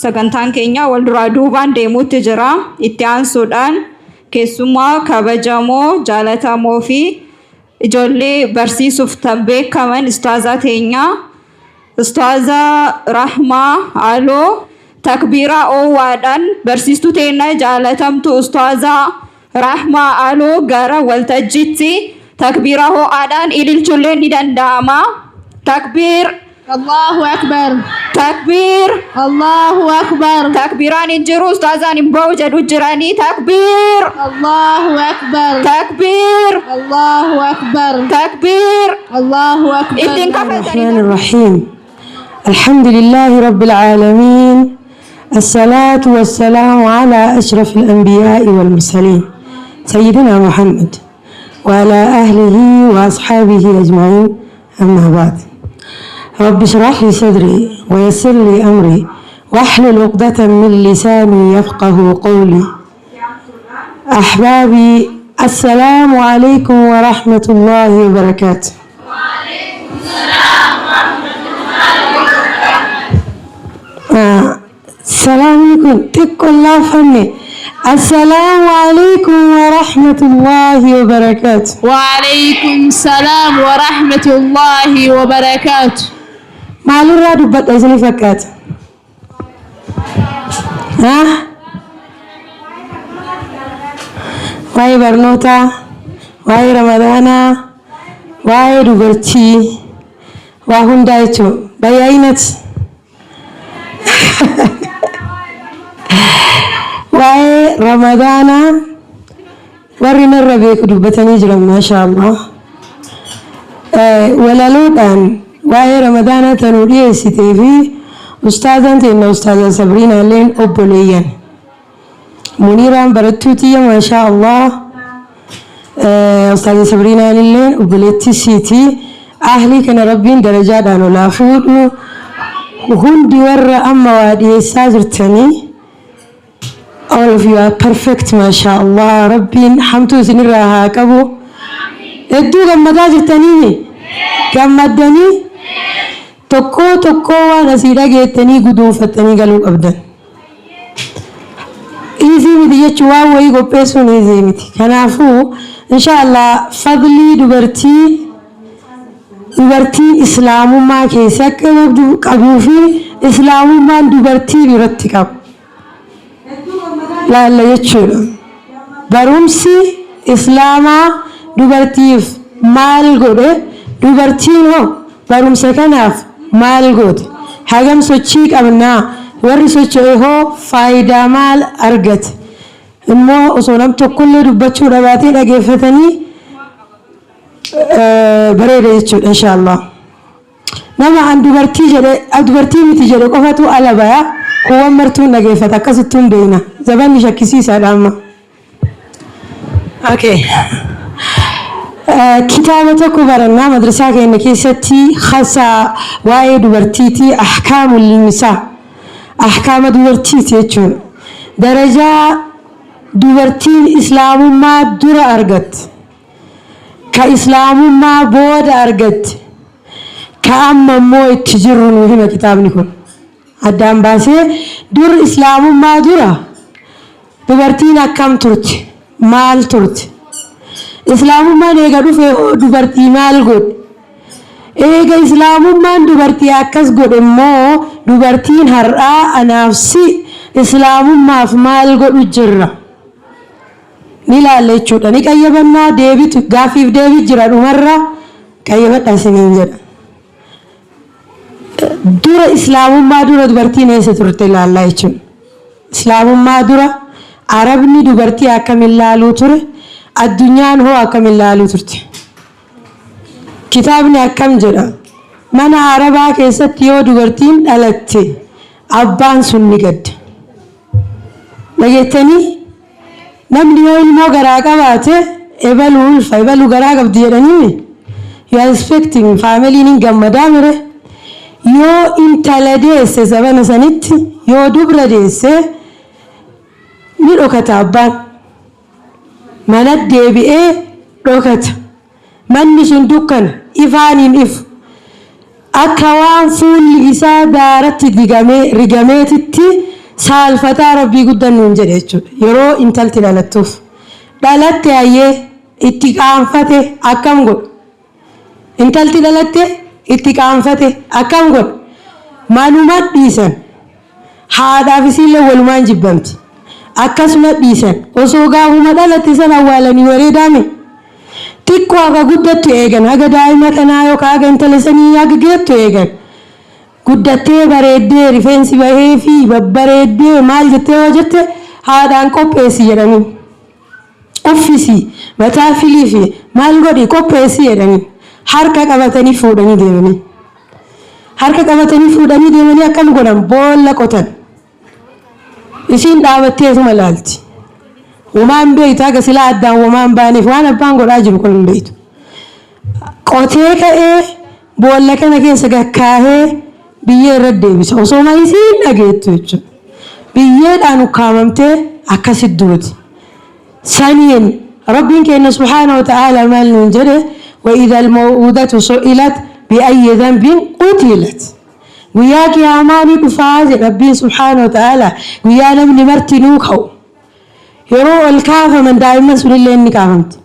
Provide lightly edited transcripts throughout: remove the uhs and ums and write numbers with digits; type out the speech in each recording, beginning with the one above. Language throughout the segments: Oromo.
Sagantaan keenya wal duraa duubaan deemuutti jira. Itti aansuudhaan keessummaa kabajamoo, jaalatamoo fi ijoollee barsiisuuf tan beekaman ustaazaa teenyaa Ustaaza Rahmaa Aloo takbiiraa oowwaadhaan barsiistuu teenya jaalatamtu Ustaaza Rahmaa Aloo gara waltajjiitti takbiiraa ho'aadhaan ililchullee ni danda'ama. Takbiir! Allahu Akbar. Takbiir! Allahu Akbar. Takbiiraan hin jiru, ustaazaan hin ba'u jedhu jiranii. Takbiir! Allahu Akbar. Takbiir! Allahu Akbar. Takbiir! Allahu Akbar. Ittiin kafaltanii. الرحمن الرحيم. الحمد لله رب العالمين، الصلاة والسلام على أشرف الأنبياء والمرسلين سيدنا محمد وعلى أهله وأصحابه أجمعين، أما بعد، رب اشرح لي صدري ويسر لي أمري واحلل عقدة من لساني يفقه قولي. أحبابي، السلام عليكم ورحمة الله وبركاته. Salaamni kun xiqqoon laafanne. Assalaamu alaikum wa rahmatullahi wa barakaatu. وعليكم السلام ورحمة الله وبركاته. Maalirraa dubbadha isinii fakkaata? Haa? Waa'ee barnootaa, waa'ee Ramadaanaa, waa'ee dubartii, waa hundaa jechuudha. Bayyaayinati. Waa'ee Ramadaanaa warri narra beeku dubbatanii jiran, maasha Allah. Walaloodhaan waa'ee Ramadaanaa tanuu dhiyeessitee fi ustaazaan teenna Ustaaza Sabriinaa illeen obboleeyyan. Muniiraan barattuu tiyya, maasha Allah. Ustaaza Sabriinaan illeen obboleettii siiti. Ahlii kana Rabbiin darajaadhaan olaa fuudhu. Hundi warra amma waa dhiyeessaa jirtanii, all of you are perfect, maasha Allah. Rabbiin hamtuu isinirraa haa qabu. Hedduu gammadaa jirtanii, gammaddanii tokkoo tokkoo waan asii dhageettanii guduunfattanii galuu qabdan. Easy miti jechuun waan wayii qopheessuun easy miti. Kanaafuu insha Allah fadlii dubartii, dubartiin islaamummaa keessa akka qabdu qabuu fi islaamummaan dubartii biratti qabu laalla jechuudha. Barumsi islaamaa dubartiif maal godhe? Dubartiin hoo barumsa kanaaf maal goote? Hagam sochii qabnaa? Warri socho'e hoo faayidaa maal argate? Immoo osoo nam tokkollee dubbachuu dhabaatee dhageeffatanii bareeda jechuudha, insha Allah. Nama an dubartii jedhe, dubartii miti jedhe qofatu ala baya, kuuwwan martuun dhageeffata. Akkasittuun beeyna, zabanni shakkisiisaadha amma. Okay. Kitaaba tokko barannaa madrasaa keenya keessatti hasaa waa'ee dubartiiti, ahkaamul nisaa, ahkaama dubartiiti jechuudha. Darajaa dubartiin islaamummaa dura argatte, ka islaamummaa booda argatte, ka amma immoo itti jirru nu hima kitaabni kun. Addaan baasee dur islaamummaa dura dubartiin akkam turte, maal turte? Islaamummaan eega dhufe dubartii maal godhe? Eega islaamummaan dubartii akkas godhe immoo dubartiin har'aa anaaf si islaamummaaf maal godhu jirra? Ni ilaalla jechuudha. Ni qayyabannaa, deebitu gaaffiif deebi jira dhumarra, qayyabadhaa isiniin jedha. Dura, islaamummaa dura dubartiin eessa turte ilaallaa jechuudha. Islaamummaa dura Arabni dubartii akkamiin laaluu ture? Addunyaan hoo akkamiin laaluu turte? Kitaabni akkam jedha? Mana Arabaa keessatti yoo dubartiin dhalatte abbaan sun ni gadda. Dhageettanii, namni yoo ilmoo garaa qabaate ebaluu ulfa, ebaluu garaa qabdi jedhanii, you are expecting familyn hin gammadaa mire. Yoo intala deesse, zabana sanitti yoo dubra deesse ni dhokata abbaan. Mana deebi'ee dhokata. Manni sun dukkana, ifaan hin ifu. Akka waan fuulli isaa daaratti digamee rigameetitti saalfataa Rabbii guddan nuun jedhe jechuudha. Yeroo intalti dhalattuuf. Dhalatte hayyee itti qaanfate akkam godhu? Intalti dhalatte itti qaanfate akkam godhu? Manuma dhiisan. Haadhaaf isiillee walumaan jibbamti. Akkasuma dhiisan. Osoo gaafuma dhalatte san awwaalanii bareedaame. Xiqqoo haga guddattu eegan. Haga daa'ima kanaa yookaan haga intala sanii haga geettu eegan. Guddattee bareeddee rifeensi bahee fi babbareeddee maal jettee yoo jette haadhaan qopheessi jedhanii. Uffisi, mataa filii fi maal godhi qopheessi jedhanii. Harka qabatanii fuudhanii deemanii. Harka qabatanii fuudhanii deemanii akkam godhan boolla qotan. Isiin dhaabatteetuma laalti. Homaa hin beektu haga silaa addaan homaa hin baaneef waan abbaan godhaa jiru kun hin beektu. Qotee ka'ee boolla kana keessa gakkaahee biyyee irra deebisa. Osoo isiin dhageettu jechuudha. Biyyeedhaan ukkaamamtee akkasitti duuti. Saniin Rabbiin keenya subhaanahu wa ta'aala maal nuun jedhe? وإذا الموءودة سئلت بأي ذنب قتلت. Guyyaa qiyaamaa ni dhufaa jedhe Rabbiin subhaanahu wa ta'aala, guyyaa namni martinuu ka'u. Yeroo ol kaafaman daa'imman sunillee ni kaafamti.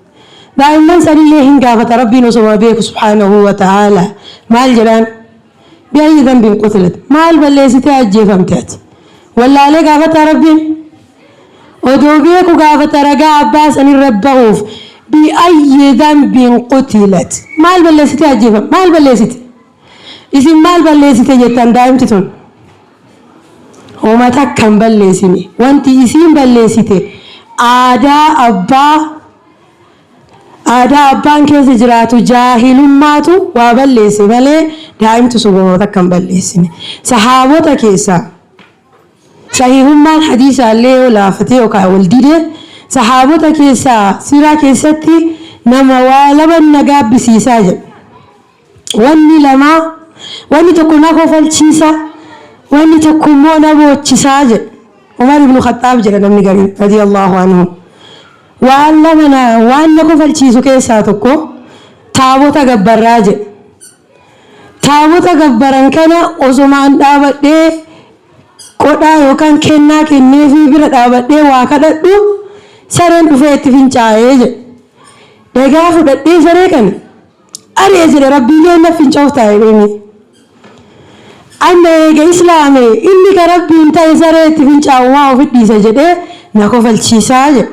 Daa'imman sanillee hin gaafata Rabbiin osoma beeku subhaanahu wa ta'aala. Maal jedhaan? بأي ذنب قتلت. Maal balleessitee ajjeefamte ati? Wallaalee gaafata Rabbiin? Odoo beeku gaafata ragaa abbaa sanirra bahuuf. بأي ذنب قتلت. Maal balleessitee ajjeefam? Maal balleessite? Isin maal balleessite jettan daa'imti tun? Homa takka hin balleessine. Wanti isiin balleessite aadaa abbaa, aadaa abbaan keessa jiraatu, jaahilummaatu waa balleesse malee daa'imti sun homa takka hin balleessine. Sahaabota keessaa sahiihummaan hadiisaallee yoo laafatee yookaan wal dide, sahaabota keessaa siiraa keessatti nama waa lama na gaabbisiisaa jedhu. Wanni lama, wanni tokko na kofalchiisa, wanni tokko immoo na boochisaa jedhe. Umar ibn Khattaab jedha namni gariin رضي الله عنه. Waan lama na waan na kofalchiisu keessaa tokko taabota gabbarraa jedhe. Taabota gabbaran kana osomaan dhaabadhee qodhaa yookaan kennaa kenneefii bira dhaabadhee waa kadhadhu sareen dhufee itti fincaa'ee jedhe. Dhagaa fudhadhee saree kana ari'e jedhe, rabbiilee na fincaa'uuf taa'e deemee. Amma eega islaame inni ka rabbiin ta'e saree itti fincaa'u waa ofi dhiisa jedhee na kofalchiisaa jedhe.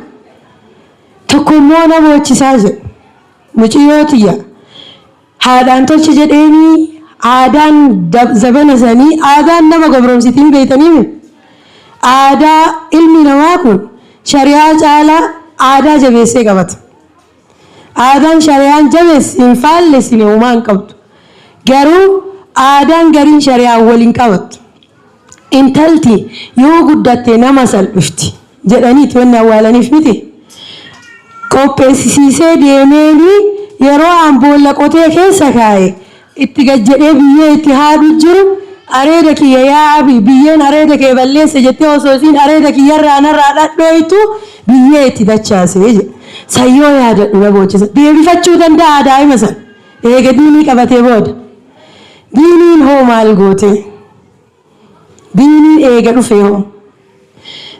Tokko immoo na boochisaa jedhe. Muciyyoo tiyya haadhaan tolchi jedheenii aadaan zabana sanii aadaan nama gabroomsitiin beeytanii. Aadaa ilmi namaa kun shari'aa caalaa aadaa jabeessee qabata. Aadaan shari'aan jabeessi hin faallessine homaa hin qabdu. Garuu aadaan gariin shari'aan waliin qabattu. Intalti yoo guddatte nama salphifti jedhaniiti wanni awwaalaniif miti. Qopheessisiisee deemeeni yeroo aan boolla qotee keessa kaa'e itti gad jedhee biyyee itti haadhu jiru, areeda kiyya yaa abi, biyyeen areeda kee balleesse jettee osoo isiin areeda kiyyarraa narraa dhadhooytu biyyee itti dachaasee jedhe. Sayyoo yaadadhu na boochisa. Deebifachuu danda'a daa'ima san. Eega diinii qabatee booda. Diiniin hoo maal goote? Diiniin eega dhufe hoo?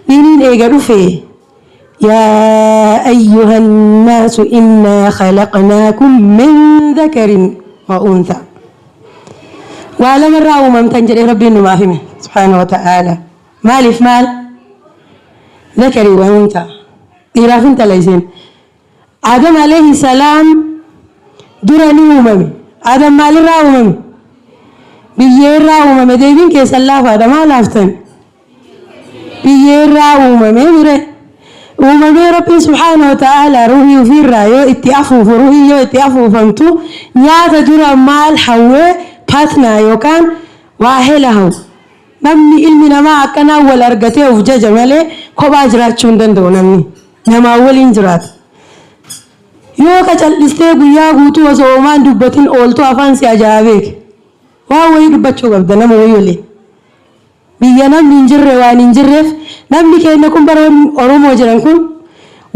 Diiniin eega dhufe, يا أيها الناس إنا خلقناكم من ذكر وأنثى. Waa lamarraa uumamtan jedhee Rabbiin numaaf hime سبحانه وتعالى. Maaliif maal? ذكر وأنثى. Dhiiraaf intala isiin. Adam عليه السلام dura ni uumame. Adam maalirraa uumame? Biyyeerraa uumame. Deebiin keessan laafaadha. Maal laaftan? Biyyeerraa uumame mire. Uumamee Rabbiin سبحانه وتعالى ruhii ofiirraa yoo itti afuufu, ruhii yoo itti afuufamtu, nyaata dura maal hawwee? Partner yookaan waa hela hawu. Namni ilmi namaa akkanaa wal argatee of jaja malee kophaa jiraachuu hin danda'u namni. Namaa waliin jiraata. Yoo ka cal'istee guyyaa guutuu osoo homaan dubbatin ooltu afaan si ajaa'abeek. Waan wayii dubbachuu qabda nama wayii waliin. Biyya namni hin jirre waan hin jirreef namni keenya kun bara Oromoo jedhan kun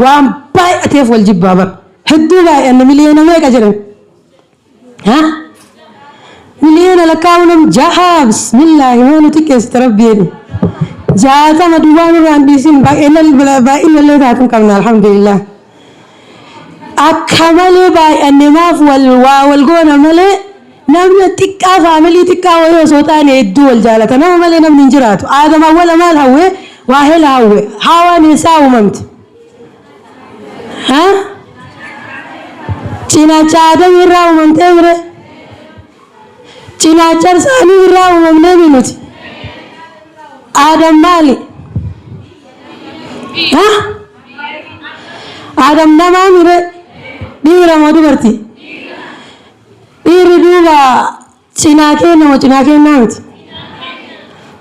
waan baay'ateef wal jibbaa bara. Hedduu baay'anne, miliyoona meeqa jedhan? Ha? Miliyoona lakkaa'u nam jaha, bismillaahi, maa nu xiqqeessite rabbi jedhi. 60 duwwaa nurraa hin dhiisin, baay'inallee taatu hin qabna, alhamdulillah. Akka malee baay'anne, maaf wal waa wal goona malee, namni xiqqaa, family xiqqaa wayii osoo taane hedduu wal jaalata. Nama malee namni hin jiraatu. Aadam awwala maal hawwe? Waa hela hawwe. Haawaan eessaa uumamte? Ha? Cinaacha Aadam irraa uumamtee mire? Cinaacha isaanii irraa uumamnee mi nuti? Aadam maali? Ha? Aadam namaa mire? Dhiira moo dubartii? Dhiirri. Duuba cinaa keenya moo cinaa keenyaa miti?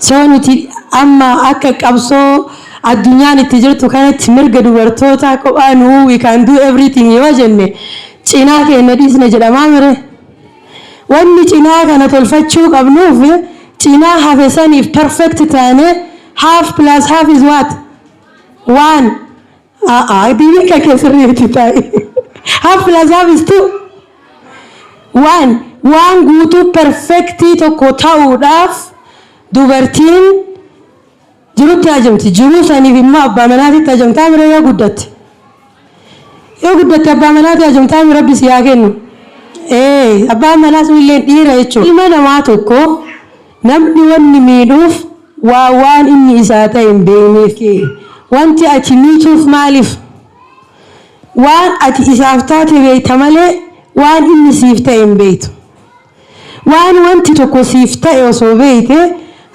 So nuti amma akka qabsoo addunyaan itti jirtu kanatti mirga dubartootaa kophaa nuu, we can do everything yoo jenne, cinaa keenya dhiisne jedhamaa mire? Wanni cinaa kana tolfachuu qabnuuf, cinaa hafe saniif perfect taane, half plus half is what? One. Aa, diinii kan kee sirriitti taa'e. Half plus half is two. One. Waan guutuu perfectii tokko ta'uudhaaf dubartiin jirutti hajamti. Jiruu saniif immoo abbaa manaatitti hajamtaa mire? Yoo guddatte. Yoo guddatte abbaa manaatti hajamtaa mire? Rabbi si haa kennu. Ee, abbaan manaa sunillee dhiira jechuudha. Ilma namaa tokko namni wanni miidhuuf waa waan inni isaa ta'e hin beekneef. Wanti ati miituuf maaliif? Waan ati isaaf taate beekta malee waan inni siif ta'e hin beektu. Waan wanti tokko siif ta'e osoo beekte,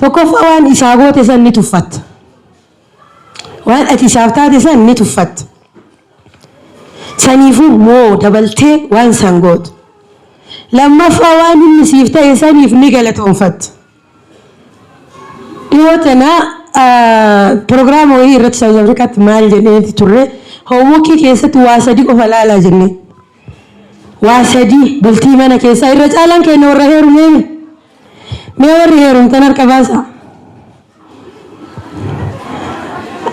tokkoffaa waan isaa goote san ni tuffatta. Waan ati isaaf taate san ni tuffatta. Saniifuu moo dabaltee waan san gootu. Lammaffaa, waan inni siif ta'e saniif ni galatoonfatta. Dhiyoo tana piroogiraama wayii irratti South Africaatti maal jenneeti turre? Homeworkii keessatti waa sadi qofa laalaa jenne. Waa sadi bultii mana keessaa. Irra caalaan keenya warra heerumeemi. Mee warri heerumtan harka baasaa.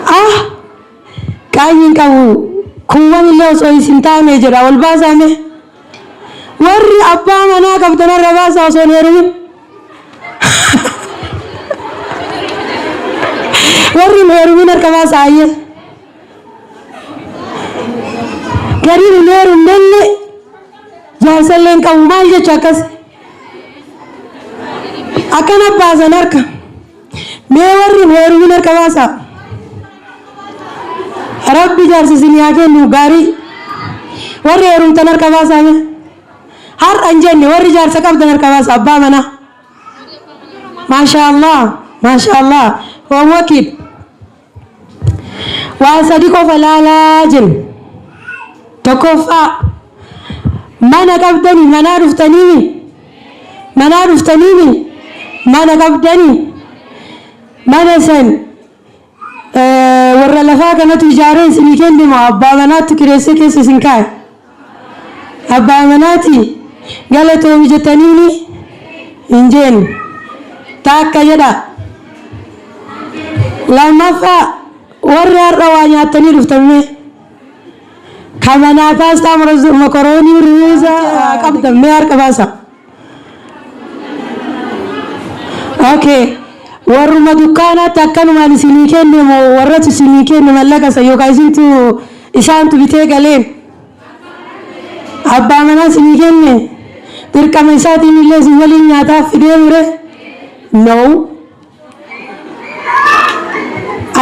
Ah! Qaanyiin qabu kuuwwan illee osoo isin taane jedha, ol baasaa mee. Warri abbaa manaa qabdan harka baasaa osoo hin heerumin. Warri hin heerumin harka baasaa, ayyee. Gariin hin heerumnellee jaarsallee hin qabu, maal jechu akkas? Akkana baasan harka. Mee warri hin heerumin harka baasaa. Rabbi jaarsa isin haa kennu gaarii. Warri heerumtan harka baasaa mee. Har'a hin jenne, warri jaarsa qabdan harka baasaa, abbaa manaa. Maasha Allah, maasha Allah. Homeworkiidha. Waan sadi qofa laalaa jenna. Tokkoffaa, mana qabdanii manaa dhuftanii, manaa dhuftanii, mana qabdanii, mana san warra lafaa kanatu ijaaree isinii kenne moo abbaa manaatti kireessee keessa isin kaa'e? Abbaa manaati galatoomi jettaniini hin jenne. Taakka jedha. Lammaffaa, warri har'a waa nyaattanii dhuftan mee? Ka manaa paastaa, mokoroonii, ruuza qabdan mee harka baasa. Okay. Warruma dukkaanaatti akkanumaan isinii kenne moo warratu isinii kenne mallaqa isa, yookaan isintu isaantu bitee galeen? Abbaa manaa isinii kenne, dirqama isaatiin illee isin waliin nyaataaf fidee mure? No.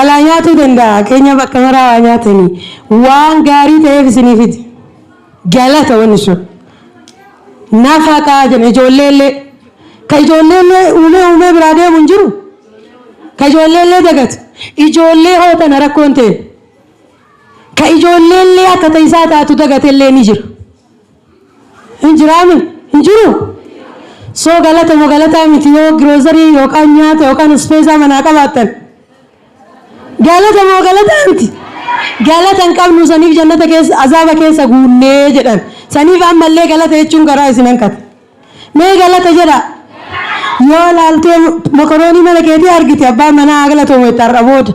Alaa nyaatuu danda'a. Keenya bakka maraa waa nyaatanii. Waan gaarii ta'eef isinii fide. Galata wanni sun. Nafaqaa jenna ijoollee illee. Ka ijoollee illee uumee uumee biraa deemu hin jiru. Ka ijoollee illee dagatu. Ijoollee hoo tana rakkoon ta'e. Ka ijoollee illee akka ta'isaa taatu dagate illee ni jira. Hin jiraami? Hin jiru? So galata moo galataa miti yoo grocery yookaan nyaata yookaan ispeesaa manaa qabaattan? Galata moo galataa miti? Galata hin qabnu, saniif jannata keessa azaaba keessa guunnee jedhan. Saniif ammallee galata jechuun garaa isin hanqata. Mee galata jedha. Yoo laaltee mokoroonii mana keetii argite, abbaan manaa haa galatoomu itti har'a booda.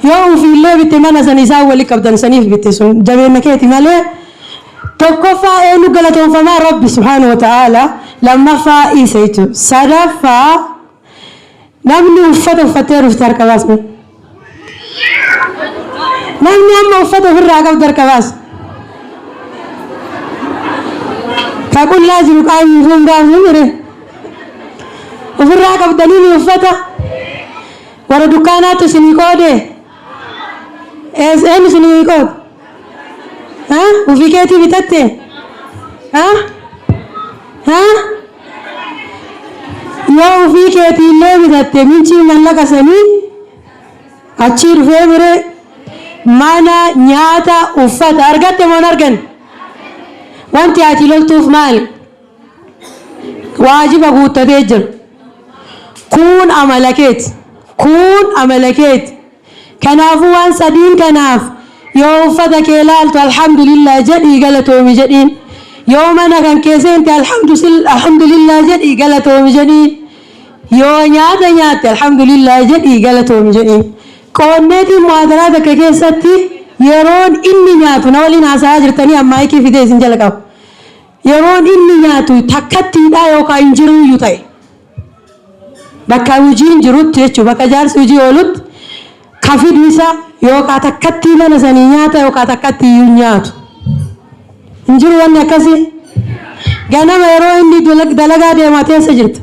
Yoo ofiillee bitte, mana san isaan wali qabdan saniif bitte, sun jabeenya keeti malee. Tokkoffaa eenyu galatoonfamaa? Rabbi subhaanahu wa ta'ala. Lammaffaa isa jechuudha. Sadaffaa, namni uffata uffattee dhufte harka baasne. Namni amma uffata ofirraa qabdu harka baasu. Ka qullaa jiru qaamni hin baafnu mire. Ofirraa qabdanii ni uffata. Warra dukkaanaatu isinii qoode. Eenyu isinii qoode? Ha? Ofii keetii bitatte? Ha? Ha? Yoo ofii keetii illee bitatte, mincii mallaqa sanii achii dhufee mire. Mana, nyaata, uffata argatte moo hin arganne? Wanti ati loltuuf maali? Waajiba guuttatee jira. Kun amala keeti. Kun amala keeti. Kanaafuu waan sadiin kanaaf, yoo uffata kee laaltu alhamdulillah jedhii galatoomi jedhiin. Yoo mana kan kee seente alhamdulillah jedhii galatoomi jedhiin. Yoo nyaata nyaatte alhamdulillah jedhii galatoomi jedhiin. Qoonneetiin muhaadaraa takka keessatti yeroon inni nyaatu na waliin haasa'aa jirtanii, ammaa maayikii fidee isin jala qaba. Yeroon inni nyaatu takkattiidhaa yookaan hin jiruyyuu ta'e. Bakka hojiin jirutti jechuudha, bakka jaarsi hojii oolutti ka fidu isa, yookaan takkattii mana sanii nyaata yookaan takkattii iyyuu hin nyaatu. Hin jiru wanni akkasii. Ganama yeroo inni dalagaa deemaa teessa jirta.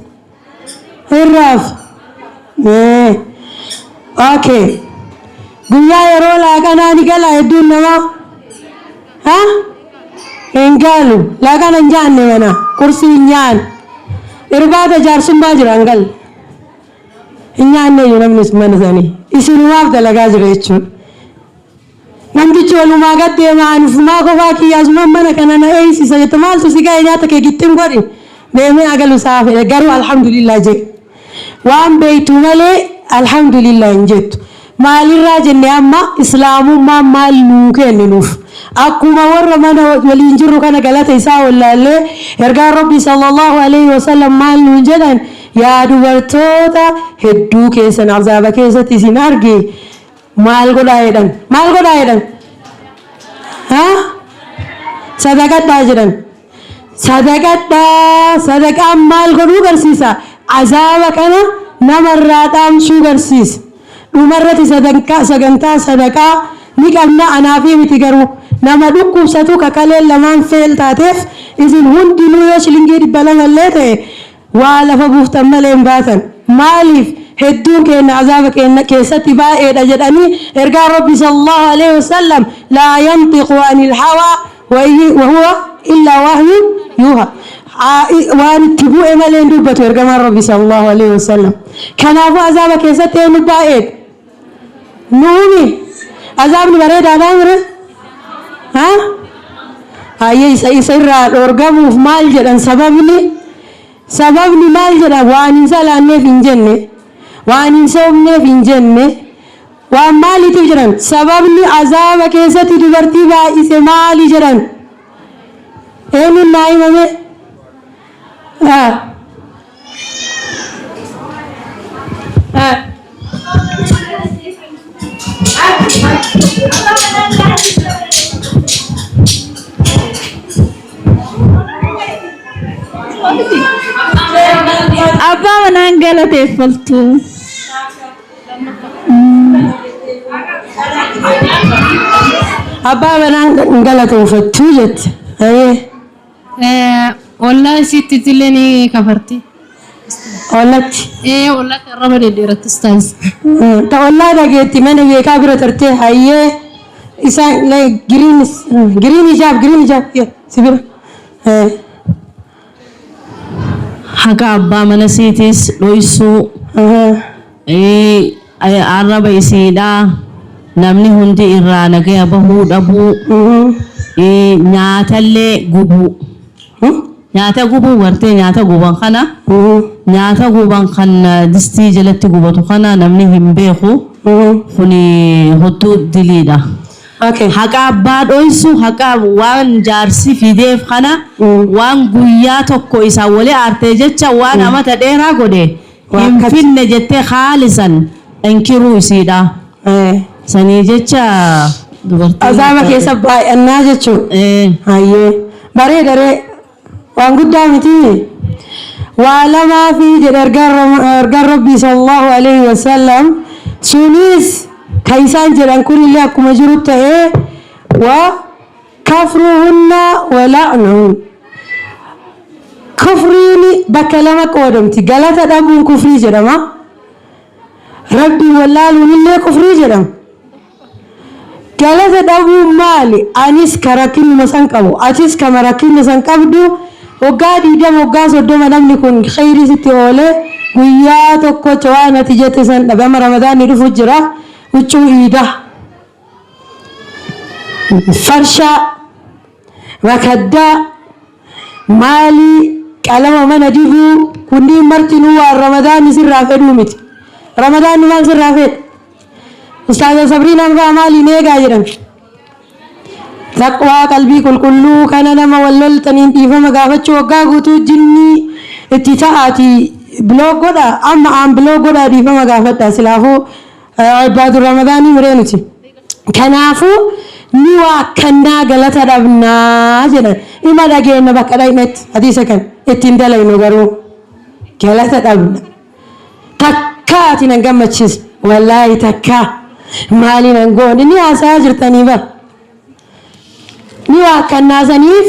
Hirraaf. Okay. Guyyaa yeroo laaqanaa ni gala hedduun namaa. Ha? Hin galu. Laaqana hin nyaanne mana. Qursii hin nyaanne. Irbaata jaarsummaa jira hin galle. Hin nyaanne iyyuu namni mana sanii. Isinumaaf dalagaa jira jechuudha. Namtichi walumaa gad deema, anufumaa kophaa kiyyaasumaan mana kana na eeysisa jette. Maaltu si ga'e? Nyaata kee gixxin godhi, deemee agalu isaa fedhe, garuu alhamdulillah jedhe. Waan beeytu malee alhamdulillah hin jettu. Maalirraa jenne? Amma islaamummaan maal nuu kenne nuuf? Akkuma warra mana waliin jirru kana galata isaa wallaallee, ergaan Rabbi sallallahu alaihi wasallam maal nuun jedhan? Yaa dubartoota, hedduu keessan azaaba keessatti isin arge, maal godhaa jedhan? Maal godhaa jedhan? Ha, sadaqadhaa jedhan. Sadaqadhaa. Sadaqaan maal godhuu garsiisa? Azaaba kana namarraa dhaamsuu garsiisa. Dhumarratti sagantaa sadaqaa ni qabna. Anaafii miti, garuu nama dhukkubsatu kakaleen lamaan fail taateef, isin hundinuu yoo shilingii 200 illee ta'e waa lafa buuftan malee hin baatan. Maaliif? Hedduun keenya azaaba keenya keessatti baay'eedha jedhanii ergaa Rabbi sallallahu alaihi wasallam, laa yantiqu anil hawaa wa huwa illaa wahyu yuuha, waan itti bu'e malee hin dubbatu ergamaan Rabbi sallallahu alaihi wasallam. Kanaafuu azaaba keessatti eenyu baay'eedha? Nuumi. Azaabni bareedaadhaa mire? Ha, hayyee, isa irraa dhoorgamuuf maal jedhan? Sababni maal jedhan? Waan hin salaanneef hin jenne, waan hin soomneef hin jenne. Waan maaliitiif jedhan? Sababni azaaba keessatti dubartii baay'ise maali jedhan? Eenyuun naa himame? Ah. Ah. Abbaa manaan galateeffaltu. Abbaa manaan hin galateeffattu jette. Hayyee. Ollaa isiitti illee ni kafarti. Ollatti. Ee, ollaatti arraba dhedheeratti, ustaaz. Ta ollaa dhageetti mana beekaa bira tartee. Hayyee, isaan green green hijaab, green hijaab si bira. Haqa abbaa mana isiitiis dhoysuu, arraba isiidhaa namni hundi irraa nagaya bahuu dhabuu, nyaatallee gubuu, nyaata gubuu gartee nyaata guban kana, nyaata guban kan distii jalatti gubatu kana namni hin beeku, kuni hodduu diliidha. Haqa abbaa dhoysu, haqa waan jaarsi fideef kana, waan guyyaa tokko isaan wali aartee jecha waan amata dheeraa godhe hin finne jettee haalisan inkiruu isiidha. Sanii jecha dubartiin Azaaba keessa baay'annaa jechuudha. Ee. Hayyee. Bareedaree, waan guddaa miti. Waa lamaafi jedhe ergaan Rabbii sallallahu alaihi wasallam. Sunis ka isaan jedhan kunillee akkuma jiru ta'ee, wa kafruhunna wa la'nuhun. Kufriin bakka lama qoodamti. Galata dhabuun kufrii jedhama. Rabbiin wallaaluun illee kufrii jedhama. Galata dhabuun maali? Anis ka rakkinuma san qabu, atis kama rakkinna san qabdu, waggaa 20, waggaa 30 namni kun kheyrii sitti oole, guyyaa tokkocha waan ati jette san dhabe. Amma Ramadaanni dhufu jira, huccuu iidaa, farshaa, makaddaa, maalii, qalama mana dibuu, kunniin martinuu waan Ramadaanni sirraa fedhuu miti. Ramadaanni maal sirraa fedha? Ustaaza Sabriinaan fa'aa maaliin eegaa jedhan? Taqwaa, qalbii qulqulluu kana, nama wal loltaniin dhiifama gaafachuu. Waggaa guutuu jinnii itti ta'aati block godha, amma aan block godhaa, dhiifama gaafadha. Silaafuu ibaadu Ramadaanii miree nuti. Kanaafuu ni waakkannaa, galata dhabnaa jedhan. Ima dhageenya bakka dhaqnetti hadiisa kan ittiin dalaynu, garuu galata dhabna. Takkaa ati nan gammachiisne, wallaahi takkaa maali nan goone ni haasayaa jirtanii bar. Ni waakkannaa saniif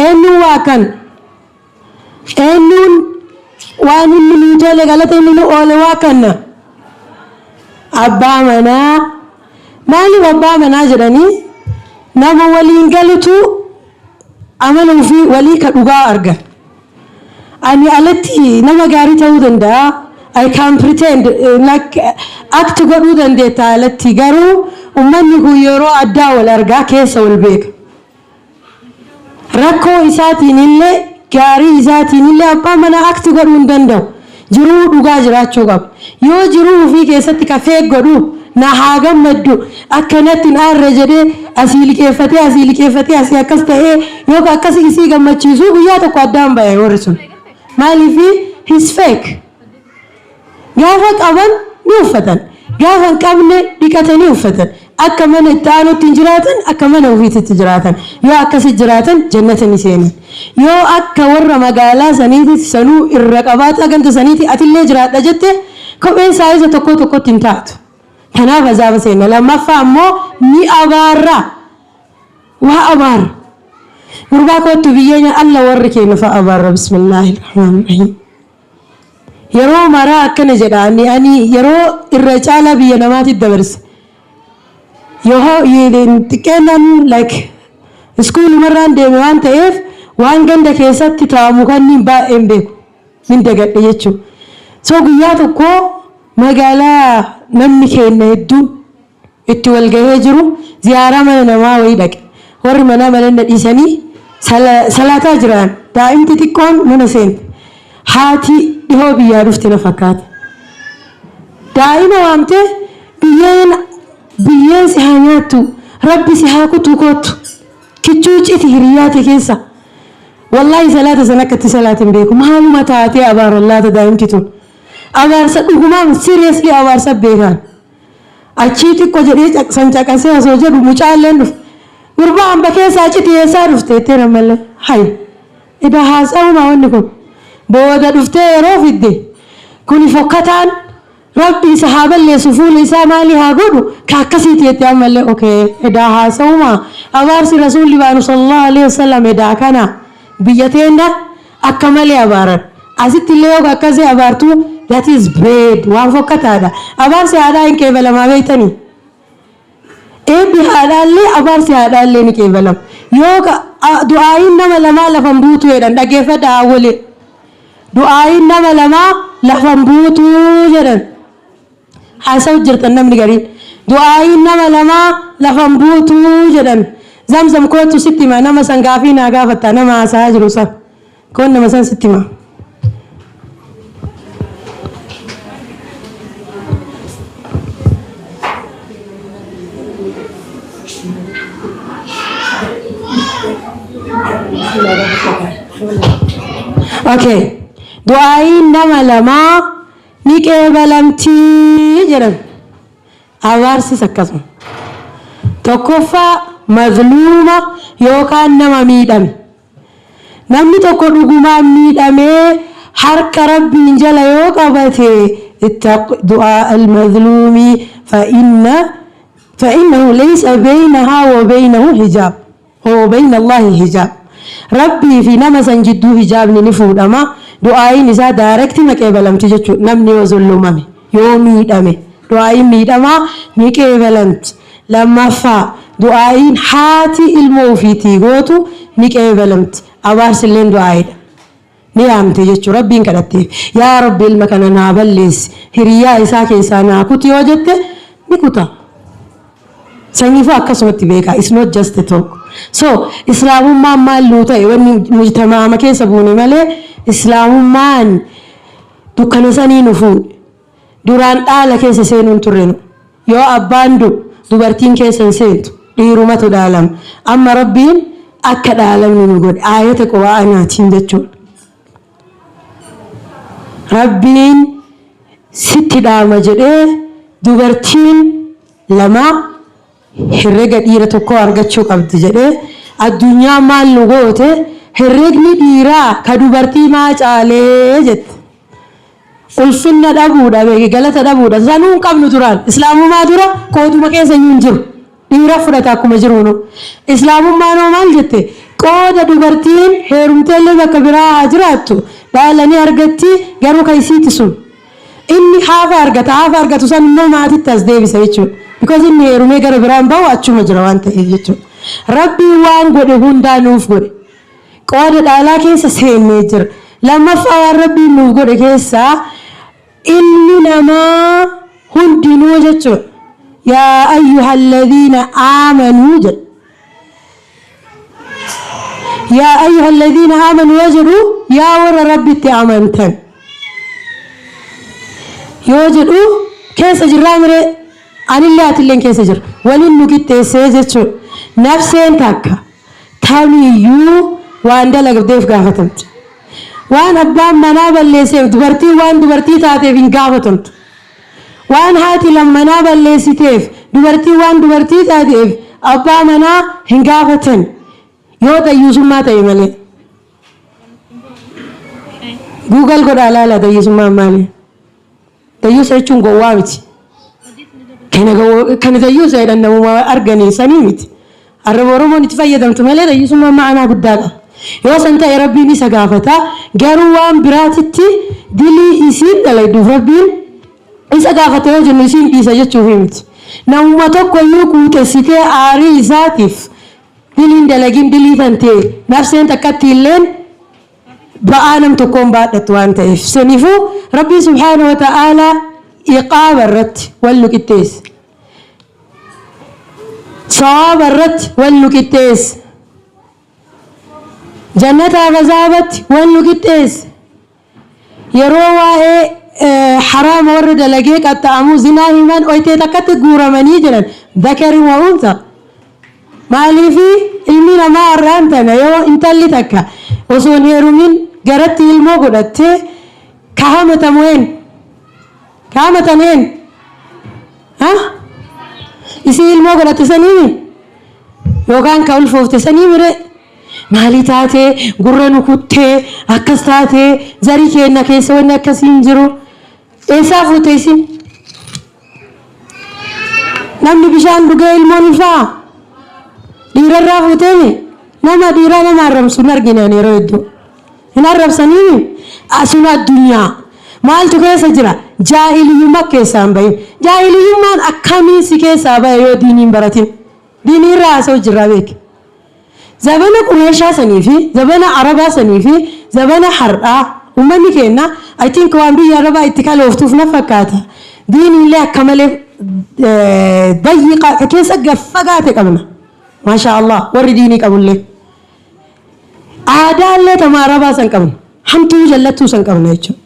eenyuun waakkan, eenyuun waan inni nuu tole, galata inni nu oole waakkanna? Abbaa manaa. Maaliif abbaa manaa jedhanii? Nama waliin galutu amala ofii walii ka dhugaa arga. Ani alatti nama gaarii ta'uu danda'a. I can pretend, like act godhuu dandeetta alatti, garuu ummanni kun yeroo addaa wal argaa, keessa wal beeka. Rakkoo isaatiin illee, gaarii isaatiin illee, abbaa manaa act godhuu hin danda'u. Jiruu dhugaa jiraachuu qaba. Yoo jiruu ofii keessatti ka fake godhu, na haa gammaddu, akkanatti hin aarre jedhee asii liqeeffatee, asii liqeeffatee, asii akkas ta'ee yoo ka akkas isii gammachiisu, guyyaa tokko addaan ba'e warri sun. Maaliifi? He's fake. Gaafa qaban ni uffatan. Gaafa hin qabne dhiqatanii uffatan. Akka mana itti aanutti hin jiraatan, akka mana ofiitti jiraatan. Yoo akkasi jiraatan jannata ni seenan. Yoo akka warra magaalaa saniitti sanuu irra qabaataa ganda saniitti atillee jiraadha jette, kopheen size tokko tokkotti hin taatu. Kanaaf azaaba seenna. Lammaffaa ammoo ni abaarra. Waa abaarra. Gurbaa kootu biyyeenya alla warri keenya fa'a abaarra. Bismillaahi rahmaani rahiim. Yeroo maraa akkana jedha, ani yeroo irra caalaa biyya namaatti dabarse. Yoo xiqqeennan like iskuulumarraan deeme waan ta'eef, waan ganda keessatti taa'amu kanniin baay'een beeku. Nin dagadhe jechuudha. So guyyaa tokko magaalaa namni keenya hedduun itti wal gahee jiru ziyaaraa mana namaa wayii dhaqe. Warri manaa mana na dhiisanii salaataa jiran, daa'imti xiqqoon mana seente. Haati dhihoo biyyaa dhufte na fakkaata. Daa'ima waamtee, "Biyyeen biyyeen si haa nyaattu, rabbi si haa kutu, koottu kichuu citi hiriyaate keessa." Wallaahi salaata sana akka itti salaata hin beeku. Maaluma taatee abaaran laata daa'imti tun? Abaarsa dhugumaan seriously abaarsa beekan. Achii xiqqoo jedhee san caqasee osoo jedhu mucaalleen dhufe. "Gurbaa hamba keessaa citi, eessaa dhufte?" jettee ammallee. Hay, edaa haasa'umaa wanni kun. Booda dhuftee yeroo fidde, "Kuni fokkataan, rabbi isa haa balleessu, fuula isaa maalii haa godhu," ka akkasiiti jette ammallee. Okay, edaa haasa'umaa abaarsi rasuulli baanu sallallahu alaihi wasallam edaa kana. Biyya teenya akka malee abaaran. Asitti illee yoo akkasii abaartu, that is bad, waan fokkataadha. Abaarsi haadhaa hin qeebalamaa, beektanii? Eebbi haadhaallee, abaarsi haadhaallee ni qeebalama. Yoo du'aayiin nama lamaa lafan buutu jedhan, dhaggeeffadha hawwalee. Du'aayiin nama lamaa lafan buutuu jedhan. Haasa'u jirtan namni gariin. Du'aayiin nama lamaa lafan buutuu jedhan. Zamzam kootu sitti hima, nama san gaafii naa gaafatta, nama haasa'aa jiru san. Koon nama san sitti hima. Okay. Du'aayiin nama lamaa ni qeebalamtii jedhan. Abaarsis akkasuma. Tokkoffaa, mazluuma yookaan nama miidhame. Namni tokko dhugumaan miidhamee harka Rabbiin jala yoo qabate, ittaq du'aa al-mazluumi fa innahu laysa baynahaa wa baynahu hijaab wa bayna Allaahi hijaab. Rabbii fi nama san jidduu hijaabni ni fuudhama, du'aa'iin isaa direct ma qeebalamti jechuudha. Namni yoo zullumame, yoo miidhame, du'aa'iin miidhamaa ni qeebalamti. Lammaffaa, du'aa'iin haati ilmoo ufiitii gootu ni qeebalamti. Abaarsilleen du'aa'iidha. Ni yaamte jechuudha. Rabbiin kadhatteef. Yaa Rabbi, ilma kana naa balleessi, hiriyyaa isaa keessaa naa kuti yoo jette, ni kuta. Sanyiifuu akkasumatti beekaa. It's not just a talk. So Islaamummaan maal nuu ta'e? Wanni mujtamaama keessa buune malee, Islaamummaan dukkana sanii nu fuudhe. Duraan dhaala keessa seenuun turre nu. Yoo abbaan du'u, dubartiin keessa hin seentu. Dhiirumatu dhaalama. Amma Rabbiin akka dhaalamnu nu godhe aayata Qura'aanaatiin jechuudha. Rabbiin sitti dhaama jedhee, dubartiin lama herrega dhiira tokkoo argachuu qabdi jedhee. Addunyaa maal nu goote? Herregni dhiiraa ka dubartii maa caalee jette. Ulfinna dhabuudha beeki, galata dhabuudha. Sanuu hin qabnu duraan. Islaamummaa dura qooduma keessa iyyuu hin jiru. Dhiira fudhata akkuma jiruunu. Islaamummaan hoo maal jette? Qooda dubartiin heerumteellee bakka biraa haa jiraattu, dhaalanii argatti, garuu ka isiiti sun. Inni haafa argata, haafa argatu san immoo maatitti as deebisa jechuudha. Because inni heerumee gara biraan bahu achuma jira waan ta'eef jechuudha. Rabbiin waan godhe hundaa nuuf godhe. Qooda dhaalaa keessa seennee jira. Lammaffaa, waan Rabbiin nuuf godhe keessaa, ilmi namaa hundinuu jechuudha. Yaa ayyuhalladhiina aamanuu jedha. Yaa ayyuhalladhiina aamanuu yoo jedhu, yaa warra Rabbitti amantan yoo jedhu, keessa jirraa miree? Anillee atilleen keessa jira. Waliin nu qixxeessee jechuudha. Nafseen takka tamiyyuu waan dalagdeef gaafatamti. Waan abbaan manaa balleesseef dubartiin waan dubartii taateef hin gaafatamtu. Waan haati lammanaa balleessiteef dubartiin waan dubartii taateef abbaa manaa hin gaafatan, yoo dayyuusummaa ta'e malee. Google godhaa laala, dayyuusummaan maali? Dayyuusa jechuun gowwaa miti. Kana dayyuusa jedhan namuma arganii sanii miti. Arraba Oromoon itti fayyadamtu malee, dayyuusummaan ma'anaa guddaa qaba. Yoo san ta'e, Rabbiin isa gaafata. Garuu waan biraatitti dilii isiin dalagduuf Rabbiin isa gaafata yoo jennu, isiin dhiisa jechuufi miti. Namuma tokko iyyuu quuxessitee aarii isaatiif diliin dalagin, dilii tan ta'e nafseen takkatti illeen ba'aa nam tokkoon baadhattu waan ta'eef. Saniifuu Rabbiin subhaana wa ta'aalaa iqaaba irratti wal nu qixxeesse. Sawaaba irratti wal nu qixxeesse. Jannataaf azaabatti wal nu qixxeesse. Yeroo waa'ee haraama warra dalagee qaxxa'amuu zinaa himan, oytee takkatti guuramanii jiran, dhakarin wa unsa. Maaliifi ilmi namaa har'aan tana yoo intalli takka osoo hin heerumin garatti ilmoo godhattee, ka hamatamu een? Ka hamatan een? Ha? Isii ilmoo godhatte saniimi? Yookaan ka ulfoofte sanii mire? Maalii taatee gurra nu kuttee akkas taatee? Zarii keenna keessa wanni akkasii hin jiru. Eessaa fuute isin? Namni bishaan dhugee ilmoon ulfaa? Dhiirarraa fuuteemi? Nama dhiiraa nama arrabsu hin argine ani yeroo hedduu. Hin arrabsaniimi? Asun addunyaa. Maaltu keessa jira? Jaahiliyyummaa keessaa hin bahin. Jaahiliyyummaan akkamiin si keessaa bahe yoo diinii hin baratin? Diinii irraa haasa'u jirraa beeki. Zabana Qureeshaa sanii fi zabana Arabaa sanii fi zabana har'aa, uummanni keenya, I think, waan biyya Arabaa itti kalooftuuf na fakkaata. Diiniillee akka malee dayyiqa keessa gaffagaate qabna. Maashaa Allah, warri diinii qabullee. Aadaallee tama Arabaa san qabna. Hamtuu jallattuu san qabna jechuudha.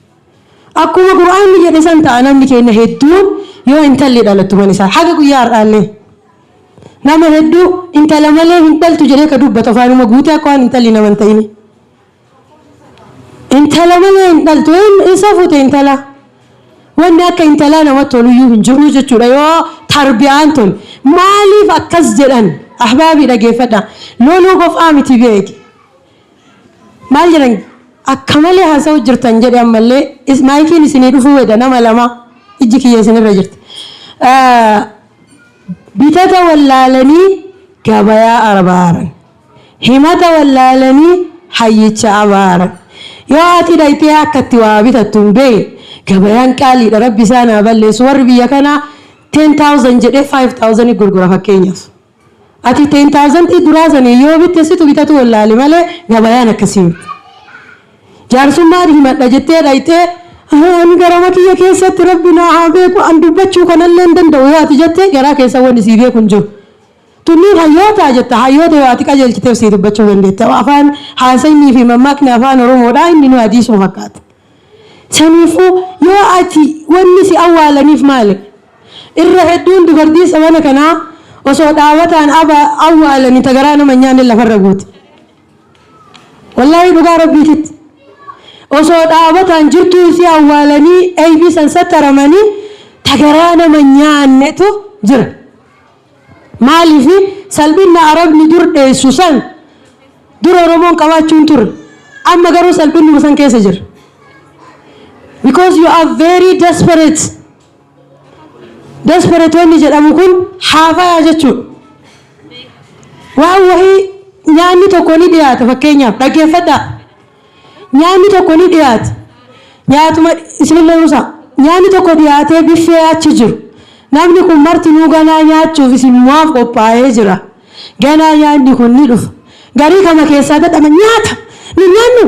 Akkuma Qur'aanni jedhe san ta'a namni keenya hedduun. Yoo intalli dhalattu man isaa haga guyyaa har'aallee nama hedduu intala malee hin dhaltu jedhee ka dubbatu afaanuma guutee, akka waan intalli nama hin ta'ini. Intala malee hin dhaltu, isa fuute intala. Wanni akka intalaa namatti toluyyuu hin jiru jechuudha yoo tarbiyaan tole. Maaliif akkas jedhan? Ahbaabii, dhageeffadha. Loluu qofaa miti beeki. Maal jedhan? Akka malee haasa'u jirtan jedhe. Ammallee maayikiin isinii dhufuu wedha. Nama lama ijji kiyya isinirra jirti. Bitata wallaalanii gabayaa abaaran, himata wallaalanii hayyicha abaaran. Yoo ati dhayxee akka itti waa bitattu hin beekne, gabayaan qaaliidha, rabbi isaan haa balleessu. Warri biyya kanaa 10,000 jedhee 5,000 gurgura. Fakkeenyaaf, ati 10,000 duraa sanii yoo bitte, situ bitatu wallaale malee gabayaan akkasii miti. Jaarsummaan himadha jettee dhayxee, ani garama kiyya keessatti rabbi naa haa beeku, an dubbachuu kanallee hin danda'u yoo ati jette, garaa keessa wanni sii beeku hin jiru. Tunniin hayyoota jetta. Hayyoota yoo ati qajeelchiteef sii dubbachuu dandeetta. Afaan haasayni fi mammaakni afaan Oromoodhaa inni nu hadiisuma fakkaata. Saniifuu yoo ati wanni si awwaalaniif maali? Irra hedduun dubartii sabana kanaa osoo dhaabataan awwaalanii tagaraa nama nyaanni lafarra guute. Wallaahi, dhugaa rabbiititti. Osoo dhaabataan jirtuu isii awwaalanii eeybii san sattaramanii tagaraa nama nyaannetu jira. Maaliif? Salphinna Arabni dur dheessu san dur Oromoon qabaachuun turre. Amma garuu salphinnuma san keessa jira. Because you are very desperate. Desperate wanni jedhamu kun haafayaa jechuudha. Waan wahii, nyaanni tokko ni dhiyaata fakkeenyaaf, dhaggeeffadhaa. Nyaanni tokko ni dhiyaata. Nyaatuma isinillee musa. Nyaanni tokko dhiyaatee biffee achi jiru. Namni kun martinuu ganaa nyaachuuf isinumaaf qophaa'ee jira. Ganaa nyaanni kun ni dhufa. Garii kama keessaa dadhama, nyaata. Nu nyaannu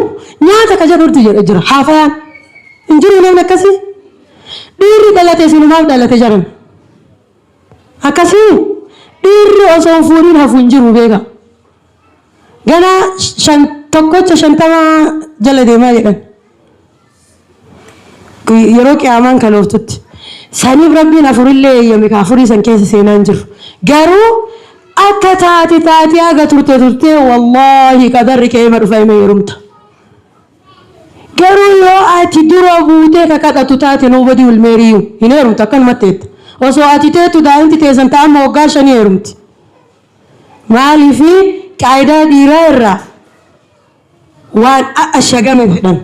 nyaata ka jedhutu jira. Haafayaan. Hin jiru namni akkasii. Dhiirri dhalate isinumaaf dhalate jedhan. Akkasii dhiirri osoo hin fuudhin hafu hin jiru, beeka. Ganaa shan tokkocha 50 jala deemaa jedhan. Yeroo qiyaamaan kalooftutti. Saniif rabbiin afurillee eeyyame, ka afurii san keessa seenaa hin jiru. Garuu akka taate taatee, haga turte turtee, wallaahi qadarri kee ima dhufa, ima heerumta. Garuu yoo ati dura buutee ka kadhatu taate, nobody will marry you. Hin heerumtu, akkanumatti teetta. Osoo ati teettu daa'imti teessan ta'amma waggaa 5 heerumti. Maaliifi? Qaayidaa dhiiraa irraa waan ashagame fedhan,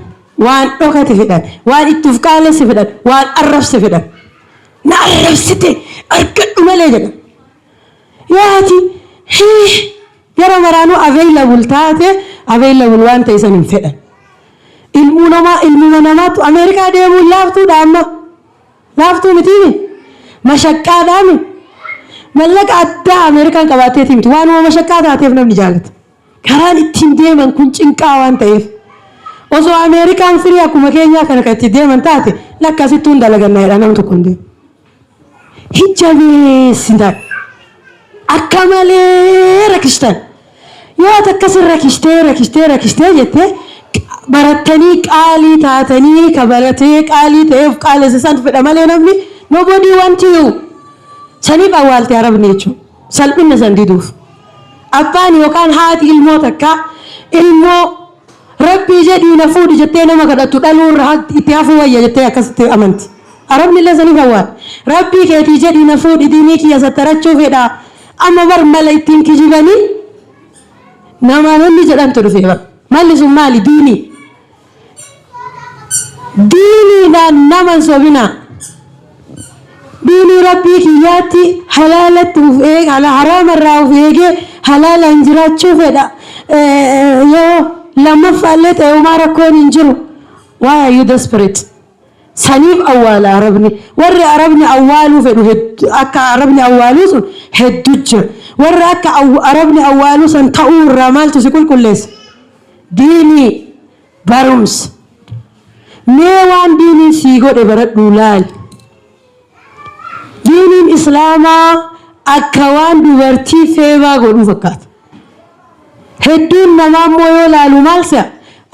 waan dhokate fedhan, waan itti uf qaalesse fedhan, waan arrabse fedhan. Na arrabsite argadhu malee jedhan. Yoo ati yeroo maraanuu available taate, available waan ta'e san hin fedhan. Ilmuu namaa, ilmuma namaatu Ameerikaa deemuun laaftuudha amma. Laaftuu mitiini? Mashaqqaadhaami. Mallaqa addaa Ameerikaan qabaatteeti miti. Waanuma mashaqqaa taateef namni jaalata. Karaan ittiin deeman kun cinqaa waan ta'eef. Osoo Ameerikaan firii akkuma keenyaa kana kan itti deeman taate, lakkasittuun dalagannaa jedha, nam tokko hin deemu. Hin jabeessitan. Akka malee rakkishtan. Yoo ati akkasin rakkishtee rakkishtee rakkishtee jettee barattanii qaalii taatanii, ka baratee qaalii ta'eef qaalessa san fedha malee namni nobody want you. Saniif awwaalte Arabni jechuudha. Salphina san diduuf. Abbaan yookaan haati ilmoo takka ilmoo rabbii jedhii na fuudhi jettee nama kadhattu dhaluu irra itti hafuu wayya jettee akkasitti amanti. Arabni illee saniif awwaala. Rabbii keetii jedhii na fuudhi, diinii kiyya sattarachuu fedha. Amma bar mala ittiin kijibanii namoonni jedhantu dhufe bar. Malli sun maali? Diinii. Diiniidhaan nama hin sobinaa. Diinii rabbii kiyyaatti halaalatti uf eeg, haraamarraa uf eegee halaalaan jiraachuu fedha. Yoo lammaffaallee ta'e homaa rakkoon hin jiru. Why are you desperate? Saniif awwaala Arabni. Warri Arabni awwaaluu fedhu akka Arabni awwaaluu sun hedduu jira. Warri akka Arabni awwaaluu san ta'uu irraa maaltu si qulqulleessa? Diinii, barumsa. Mee waan diiniin sii godhe baradhuu laali. Diiniin Islaamaa akka waan dubartii feebaa godhuu fakkaata. Hedduun namaa immoo yoo laalu maal se'a?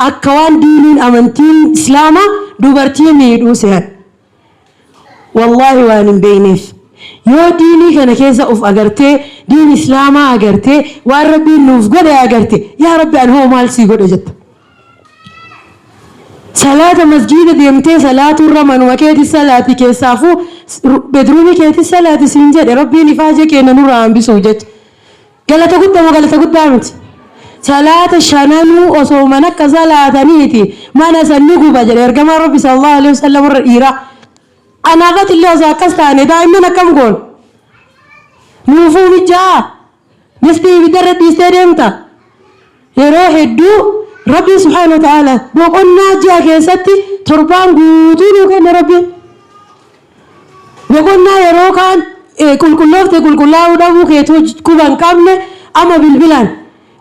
Akka waan diiniin, amantiin Islaamaa dubartii miidhuu se'an. Wallaahi, waan hin beekneef. Yoo diinii kana keessa of agartee, diin Islaamaa agartee, waan rabbiin nuuf godhe agarte, yaa rabbi, ani hoo maal sii godhe jetta. Salaata masjiida deemtee salaaturra manuma keeti salaati, keessaafuu bedruumii keeti salaati siin jedhe rabbiin, ifaajee keenya nurraa hambisuuf jecha. Galata guddaa moo galata guddaa miti? Salaata shananuu osoo mana akka salaataniiti mana san ni guba jedhe ergamaan Rabbi sallallahu alaihi wasallam warra dhiiraa. Anaafati illee osoo akkas taane daa'imman akkam goon? Nuufuu mijjaa? Distii ibidda irra dhiistee deemta? Yeroo hedduu Rabbiin subhaanahu wa ta'ala boqonnaa ji'a keessatti torbaan guutuu nuu kenna Rabbiin. Boqonnaa yeroo kaan qulqulloofte qulqullaa'uu dhabuu keetuu quba hin qabne amma bilbilaan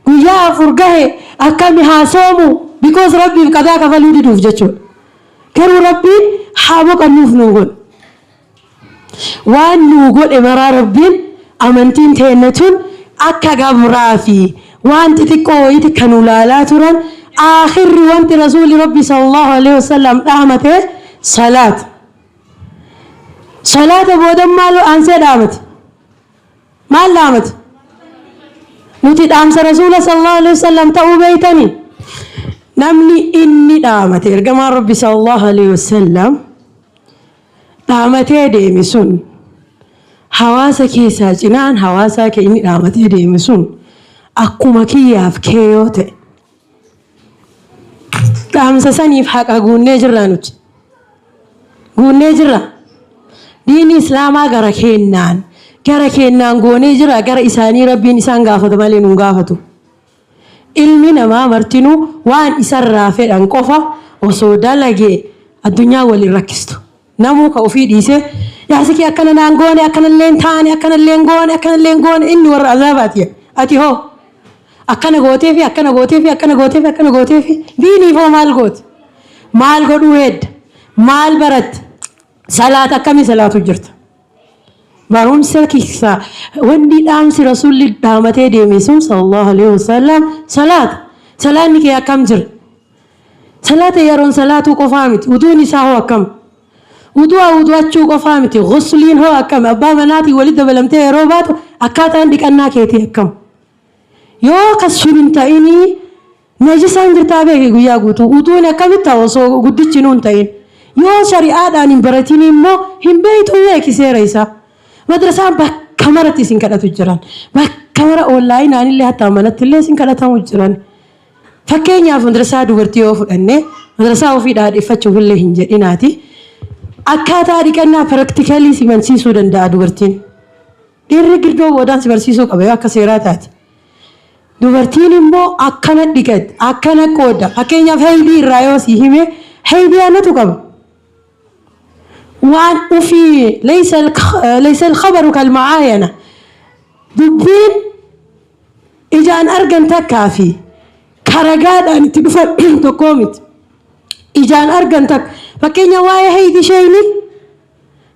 guyyaa 4 gahe akkami haa soomu because Rabbiif qadaa kafaluu diduuf jechuudha. Garuu Rabbiin haa boqannuuf nuu godhe. Waan nuu godhe maraa Rabbiin amantiin teenna tun akka gabraa fi waan xixiqqoo wayiiti ka nu laalaa turan aakhirri wanti Rasuulli Rabbi sallallahu alaihi wasallam dhaamate salaata. Salaata booda maal aansee dhaamate? Maal dhaamate? Nuti dhaamsa Rasuula sallallahu alaihi wasallam ta'uu beeytanii? Namni inni dhaamate ergamaan Rabbi sallallahu alaihi wasallam dhaamatee deeme sun hawaasa keessaa cinaan hawaasaa kee inni dhaamatee deeme sun akkuma kiyyaaf kee yoo ta'e dhaamsa saniif haqa guunnee jirraa nuti. Guunnee jirra. Diinni Islaamaa gara keennaan gara keennaan goonee jira gara isaanii Rabbiin isaan gaafata malee nun gaafatu. Ilmi namaa martinuu waan isarraa fedhan qofa osoo dalagee addunyaa wal hin rakkistu. Namuu ka ofii dhiisee jaarsi kee akkana naan goone akkanallee hin taane akkanallee hin goone akkanallee hin goone inni warra azaabaati. Ati hoo akkana gooteefi akkana gooteefi akkana gooteefi akkana gooteefi diiniif hoo maal goote? Maal godhuu hedda? Maal baratte? Salaata akkamii salaatu jirta? Barumsa keessaa wanni dhaamsi rasuulli dhaamatee deeme sun sallallahu alaihi wasallam salaata. Salaanni kee akkam jira? Salaata yeroon salaatuu qofaa miti. Wuduun isaa hoo akkam? Wudu'a wudu'achuu qofaa miti. Ghusliin hoo akkam? Abbaa manaatiin walitti dabalamtee yeroo baatu akkaataan dhiqannaa keetii akkam? Yoo kan sun hin ta'inii najisaan jirtaa beeki guyyaa guutuu. Wuduun akkamitti ta'a osoo guddichi nuun ta'in? Yoo shari'aadhaan hin baratinii immoo hin beektuu beeki seera isaa. Madrasaan bakka maratti isin kadhatu jiran. Bakka mara onlaayinaan illee hatta manatti illee isin kadhatamu jiran. Fakkeenyaaf madrasaa dubartii yoo fudhanne madrasaa ofii dhaadheffachuuf illee hin jedhinaati. Akkaataa dhiqannaa piraktikalii si barsiisuu danda'a dubartiin. Dhiirri girdoo boodaan si barsiisuu qaba yoo akka seeraa taate. Dubartiin immoo akkana dhiqatti, akkana qooda. Fakkeenyaaf heeydii irraa yoo si hime heeydii anatu qaba. Waan ufii laysa al-khabaru kal-mu'aayana. Dubbiin ijaan argan takkaa fi karagaadhaan itti dhufan tokkoo miti. Ijaan argan takka. Fakkeenya waa'ee heeydi sheeyni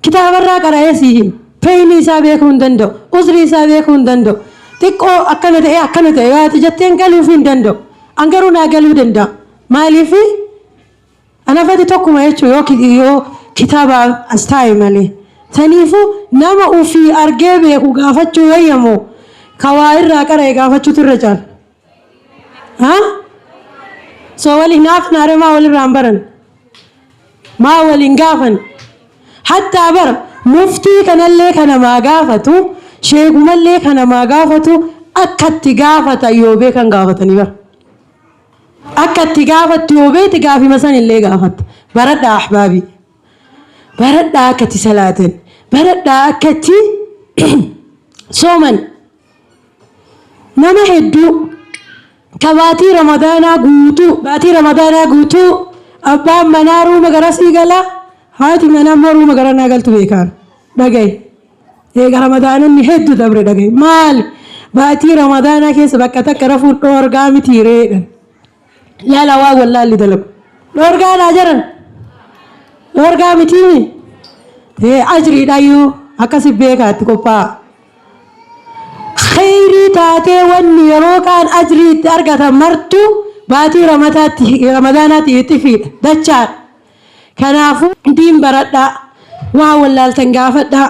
kitaabarraa qara'ee sii hima. Feeyni isaa beekuu hin danda'u. Uzrii isaa beekuu hin danda'u. Xiqqoo akkana ta'ee akkana ta'e yoo ati jetteen galuuf hin danda'u. An garuu naa galuu danda'a. Maaliif anafati tokkuma jechuun yoo kitaaba as taa'e malee. Saniifuu nama ofii argee beeku gaafachuu wayyamoo ka waa irraa qara'e gaafachuutu irra caala. Ha? So wal hinaaf naare maa walirraa hin baran? Maa wal hin gaafan? Hattaa bara muftii kanallee ka namaa gaafatu, sheekumallee ka namaa gaafatu akkatti gaafatan yoo beekan gaafatanii bara. Akka itti gaafattu yoo beekte gaafima san illee gaafatta. Baradhaa ahbaabii. Baradhaa akka itti salaatan. Baradhaa akka itti sooman. Nama hedduu ka baatii Ramadaanaa guutuu baatii Ramadaanaa guutuu abbaan manaa ruuma garasii gala haati manaa immoo ruuma garanaa galtu beekaan dhagaye. Eega Ramadaanonni hedduu dabre dhagaye. Maali? Baatii Ramadaanaa keessa bakka takka rafuun dhoorgaa miti reedhan. Laala waan wallaalli dalagu. Dhoorgaa naa jedhan. Dhoorgaa mitiimi. Ee ajriidhayyuu akkasi beekaatti qophaa'a. Kheyrii taatee wanni yeroo kaan ajrii itti argatan martuu baatii ramataatti ramadaanaatti ixifiidha dachaadha. Kanaafuu diin baradhaa waan wallaaltan gaafadhaa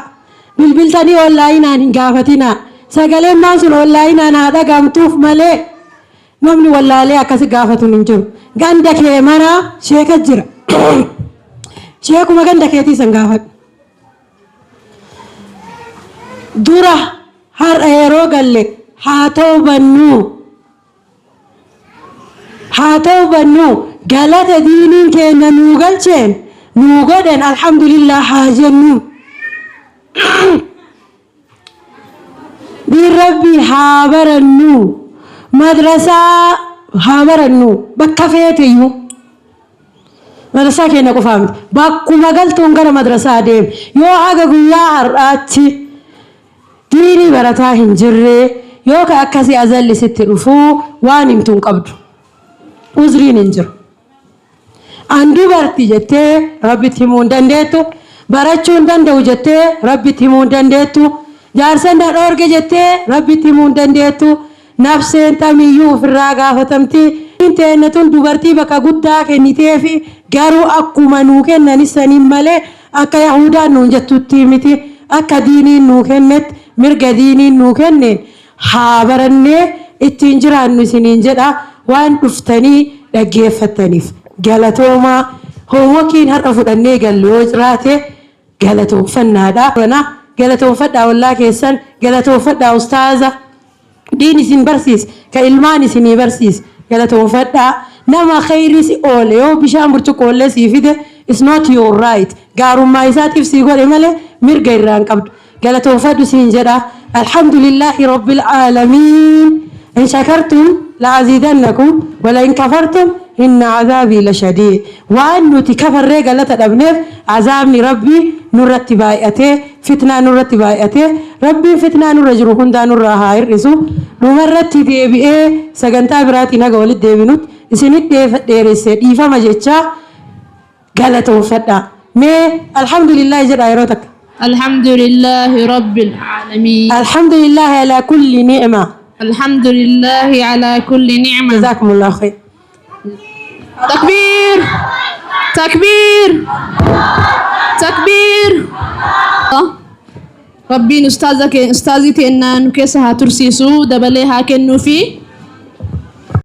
bilbiltanii onlaayinaan hin gaafatinaa sagaleen maan sun onlaayinaan haa dhagahamtuuf malee namni wallaalee akkasi gaafatuun hin jiru. Ganda kee maraa sheeka jira. Sheekuma ganda keetii san gaafadhu. Dura har'a yeroo galle haa tawbannu. Haa tawbannu, galata diiniin keenya nuu galcheen, nuu godhen alhamdulillah haa jennu. Diin Rabbii haa barannu. Madrasaa haa barannu bakka feeteyyuu. Madrasaa keenya qofaa miti. Bakkuma galtuun gara madrasaa deemi. Yoo haga guyyaa har'aatti diinii barataa hin jirre, yoo ka akkasii azalli sitti dhufuu waan himtu hin qabdu. Uzriin hin jiru. An dubarti jettee Rabbitti himuu hin dandeettu. Barachuu hin danda'u jettee Rabbitti himuu hin dandeettu. Jaarsan na dhoorge jettee Rabbitti himuu hin dandeettu. Nafseen tamiyyuu ofirraa gaafatamti. Teenna tun dubartii bakka guddaa kenniteefi, garuu akkuma nuu kennanis saniin malee akka Yahudaan nuun jettutti miti. Akka diiniin nuu kennetti, mirga diiniin nuu kenneen haa barannee ittiin jiraannu isiniin jedha. Waan dhuftanii dhaggeeffattaniif galatoomaa. Homeworkiin har'a fudhannee gallu yoo jiraate galatoonfannaadha. Galatoonfadhaa ollaa keessan, galatoonfadhaa ustaaza diin isin barsiise, ka ilmaan isinii barsiise galatoonfadhaa. Nama kheyrii si oole, yoo bishaan burcuqqoollee sii fide, is not your right. Gaarummaa isaatiif sii godhe malee mirga irraa hin qabdu. Galatoonfadhu siin jedha. Alhamdulillahi rabbil aalamiin. In shakartum la aziidannakum wala in kafartum inna azaabii la shadiid. Waan nuti kafarree galata dhabneef azaabni Rabbii nurratti baay'atee, fitnaa nurratti baay'atee. Rabbiin fitnaa nurra jiru hundaa nurraa haa hir'isu. Dhumarratti deebi'ee sagantaa biraatiin haga walitti deebinutti isinit dheeresse dhiifama jechaa, galatoonfadhaa. Mee alhamdulillah jedhaa yeroo takka. الحمد لله رب العالمين. الحمد لله على كل نعمة. الحمد لله على كل نعمة. جزاكم الله خير. تكبير، تكبير، تكبير. Rabbiin ustaaza kee, ustaazii teennaa nu keessa haa tursiisu, dabalee haa kennuu fi